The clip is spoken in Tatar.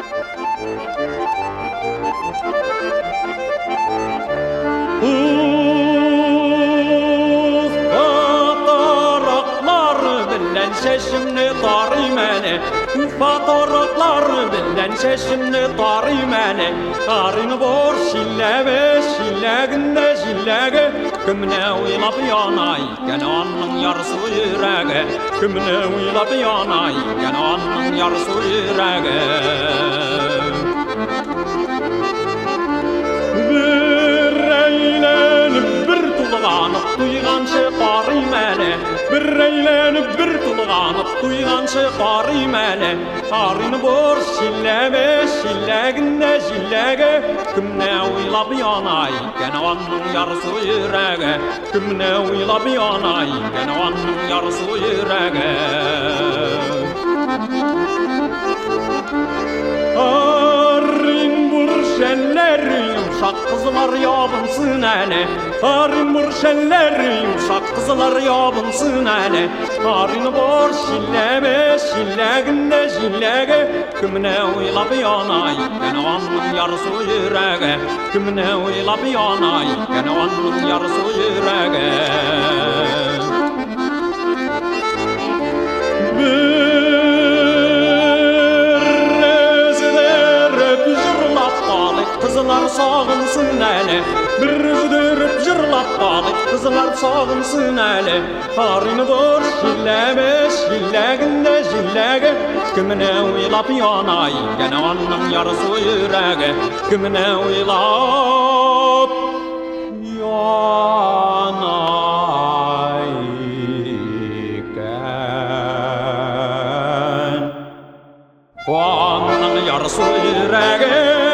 Ufa белән чәчемне тарыйм әле, Уфа тараклары белән чәчемне тарыйм әле. Тарыйм бор чиләге, чиләгендә җиләге, Кемне уйлап яна икән аның ярсу йөрәге, Кемне уйлап яна икән аның ярсу йөрәге. Бер әйләнеп, бер тулганып туйганчы карыйм әле, Бер әйләнеп, бер тулганып туйганчы карыйм әле. Карыйм бор чиләге, чиләгендә җиләге, Кемне уйлап яна икән аның ярсу йөрәге, Кемне уйлап яна икән аның ярсу йөрәге. Оренбур шәлләре йомшак кызлар ябынсын әле, Оренбур шәлләре йомшак кызлар ябынсын әле. Оренбур чиләге, чиләгендә җиләге, Кемне уйлап яна икән аның ярсу йөрәге, Кемне уйлап яна икән аның ярсу йөрәге. Бер өздереп җырлап калыйк, кызлар сагынсын әле. Бер өздереп җырлап калыйк, кызлар сагынсын әле. Оренбур чиләге, чиләгендә җиләге, Кемне уйлап яна икән аның ярсу йөрәге, Кемне уйлап яна икән аның ярсу йөрәге.